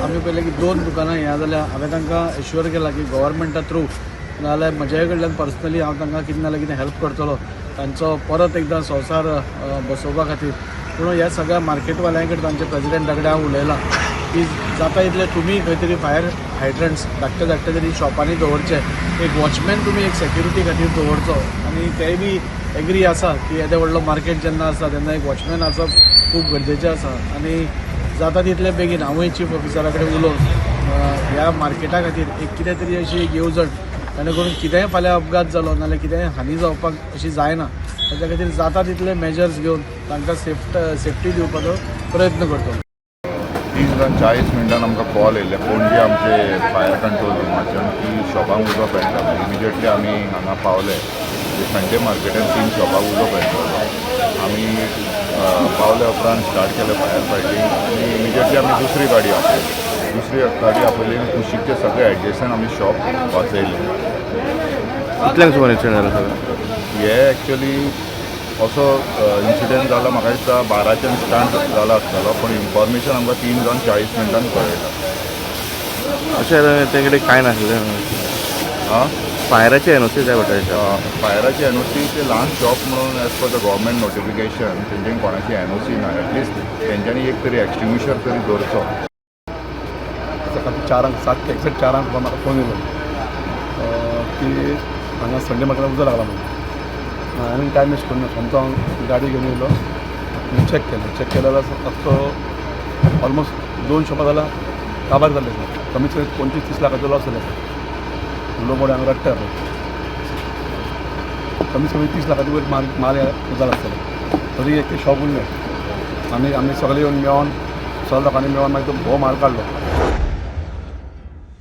आमी पळयलें की दोन दुकानां हें जाल्यार हांवें तांकां एश्युअर केलां की गव्हर्मेंटा थ्रू नाजाल्यार म्हज्या कडल्यान पर्सनली हांव तांकां कितें ना जाल्यार कितें हेल्प करतलो तांचो परत एकदां संवसार बसोवपा खातीर. पूण ह्या सगळ्या मार्केटवाल्यां कडेन, तांच्या प्रेजिडेंटा कडेन हांव उलयलां की जाता इतलें तुमी खंय तरी फायर हायड्रंट्स धाकटे धाकटे तरी शॉपांनी दवरचे, एक वॉचमॅन तुमी एक सेक्युरिटी खातीर दवरचो. आनी तेय बी एग्री आसा की येदें व्हडलो मार्केट जेन्ना आसा तेन्ना एक वॉचमॅन आसप खूब गरजेचें आसा. आनी जाता तितले बेगीन हांवूय चीफ ऑफिसरा कडेन उलोवन ह्या मार्केटा खातीर एक कितें तरी अशी एक येवजण, जाणे करून कितेंय फाल्यां अपघात जालो नाल्यार कितेंय हानी जावपाक अशी जायना, ताच्या खातीर जाता तितले मेजर्स घेवन तांकां सेफ्टी दिवपाचो प्रयत्न करतलो. 3 जावन 40 मिनटान आमकां कॉल येयल्ले पणजे आमचे फायर कंट्रोल रुमाच्यान की शॉपांक उजो पेटला. इमिजिएटली आमी हांगा पावले. संडे मार्केटान तीन शॉपाक उजो पेटलेलो. आमी पावल्या उपरांत स्टार्ट केलें फायर फायटींग आनी इमिजिएटली आमी दुसरी गाडी आपयली. दुसरी गाडी आपयली आनी कुशीकचे सगळे एडजसंट आमी शॉप वाचयले. कितल्यांक सुमार इन्सिडंट जाला सगळं? हे एक्चुअली असो इन्सिडंट जाला, म्हाका दिसता 12च्यान स्टार्ट जाला आसतलो, पूण इन्फॉर्मेशन आमकां 3 जावन 40 मिनटान कळयलां. अशें तेंकडे कांय नासलें? आं. फायराचे एनओसी जाय पडटा. फायराची एनओसी ते ल्हान शॉप म्हणून as per the government notification तेंच्यानी कोणाची एनओसी ना. एटलिस्ट तेंच्यांनी एक तरी एक्सटिंग्विशर तरी दवरचो. सकाळी 4ांक, 7 एक्झॅक्ट 4ांक म्हाका फोन येयलो की हांगा संडे मार्केटाक उजो लागला म्हणून. हांवें टायम वेस्ट करूं ना, सोमतो हांव गाडी घेवन येयलो आनी चॅक केलें. चॅक केलें जाल्यार आख्खो ऑलमोस्ट दोन शॉपां जाल्यार काबार जाल्ले आसा. कमीत कमी 25-30 लाखाचो लॉस जाल्लो आसा. लोक मोडे हांगा रडटा पळय. कमीत कमी 30 लाखाचे वयर माल माल जाला आसतलो. तरी एक शॉप उरलें. आमी आमी सगळे येवन मेळोन, सगळ्या लोकांनी मेळोन मागीर तो भोव माल काडलो.